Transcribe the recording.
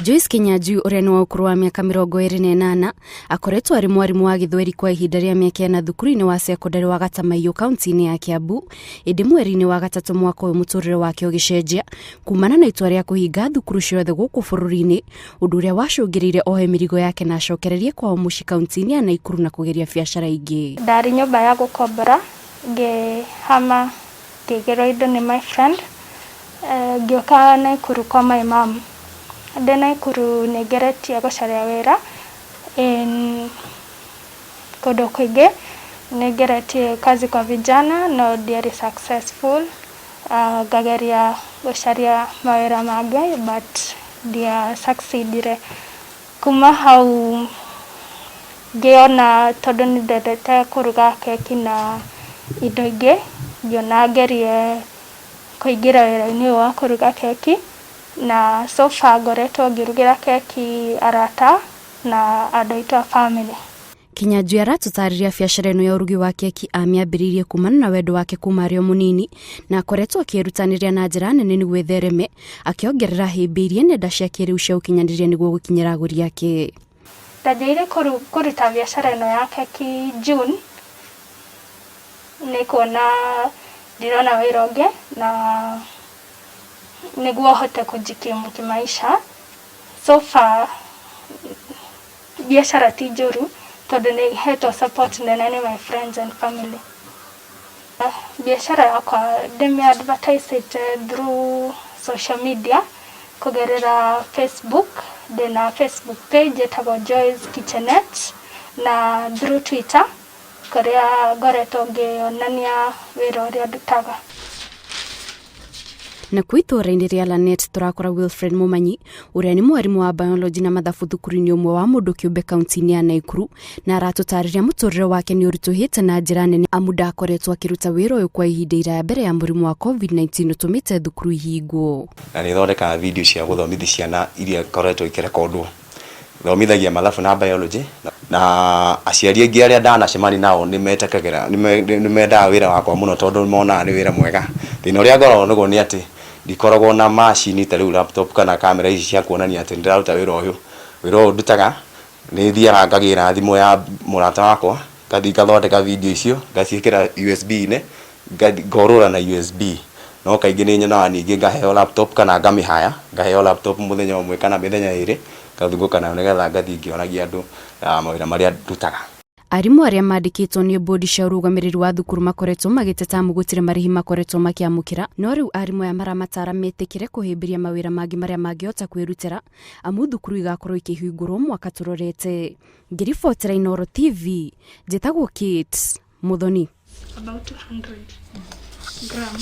Joyce Kinyanjui, ũrĩa nĩ wa ũkũrũ wa mĩaka 28, akoretwo arĩ mwarimũ wa gĩthweri kwa ihinda rĩa mĩaka 4 thukuru-inĩ wa cekondarĩ wa Gatamaiyu kaunti-inĩ ya Kiambu. Ĩndĩ mweri-inĩ wa gatatũ mwaka ũyũ mũtũrĩre wake ũgĩcenjia kumana na itua rĩa kũhinga thukuru ciothe gũkũ bũrũri-inĩ, ũndũ ũrĩa wacũngĩrĩire ohe mĩrigo yake na acokererie kwao mũciĩ kaunti-inĩ ya Naikuru na kũgeria biacara ingĩ. Ndarĩ nyũmba ya gũkombora, ngĩhama, ngĩigĩrwo indo nĩ my friend, ngĩũka Naikuru kwa my mom. Ndĩ Naikuru nĩ ngeretie gũcaria wĩra in kũndũ kũingĩ, nĩ ngeretie kazi kwa vijana no ndiarĩ successful. Ngageria gũcaria mawĩra mangĩ but ndia succeedire. Kuma hau ngĩona tondũ nĩ ndendete kũruga keki na indo ingĩ, ngĩona ngerie kũingĩra wĩra-inĩ ũyũ wa kũruga keki, na so far ngoretwo ngĩrugĩra keki arata na andũ aitũ a family. Kinyanjui aratũtarĩria biacara ĩno ya ũrugi wa keki amĩambĩrĩirie kumana na wendo wake kuma arĩ o mũnini, na akoretwo akĩĩrutanĩria na njĩra nene nĩguo ĩthereme, akĩongerera ahĩmbĩirie nenda cia kĩrĩu cia ũkinyanĩria nĩguo gũkinyĩra agũri ake. Ndanjĩrĩirie kũruta biacara ĩno ya keki June, nĩ kuona ndirona wĩra ũngĩ na nĩguo hote kũjikimu kimaisha. So far biacara ti njũru tondũ nĩ hetwo support nene nĩ my friends and family. Biacara yakwa ndĩmĩ advertise through social media, kũgerera Facebook, ndĩna Facebook page ĩtagwo Joyce Kitchenette, na through Twitter kũrĩa ngoretwo ngĩonania wĩra ũrĩa ndutaga. Na kuo itũũra-inĩ rĩa Lanet tũrakora Wilfred Mũmanyi, ũrĩa nĩ mwarimũ wa biology na mathabu thukuru-inĩ ũmwe wa mũndũ kĩũmbe kaunti-inĩ ya Naikuru, na aratũtarĩria mũtũrĩre wake nĩ ũritũhĩte na njĩra nene amu ndakoretwo akĩruta wĩra ũyũ kwa ihinda iraya mbere ya mũrimũ wa COVID-19 ũtũmĩte thukuru ihingwo. Na nĩ thondekaga video cia gũthomithia ciana iria ikoretwo ikĩrekondwo. Thomithagia mathabu na biology, na aciari aingĩ arĩa ndanacemania nao nĩ metĩkagĩra, nĩ mendaga wĩra wakwa mũno tondũ monaga nĩ wĩra mwega. Thĩna ũrĩa ngoragwo naguo nĩ atĩ ndikoragwo na macini ta rĩu laptop kana kamera ici cia kuonania atĩ nĩndĩraruta wĩra ũyũ. Wĩra ũyũ ndutaga nĩ thiaga ngagĩra thimũ ya mũrata wakwa, ngathiĩ ngathondeka video icio, ngaciĩkĩra USB-inĩ, ngorũra na USB. No kaingĩ nĩ nyonaga ningĩ ngaheo laptop kana ngamĩhaya, ngaheo laptop mũthenya ũmwe kana mĩthenya 2, ngathungũka nayo nĩgetha ngathiĩ ngĩonagia andũ mawĩra marĩa ndutaga. Arimũ arĩa mandĩkĩtwo nĩ bodi cia ũrũgamĩrĩri wa thukuru makoretwo magĩteta amu gũtirĩ marĩhi makoretwo makĩamũkĩra, no rĩu arimũ aya maramatara metĩkĩre kũhĩmbĩria mawĩra mangĩ marĩa mangĩhota kwĩrutĩra amu thukuru igakorwo ikĩhingũrwo mwaka tũrorete. Ngĩribotera Inooro TV, njĩtagwo Kate Muthoni. About 200 grams.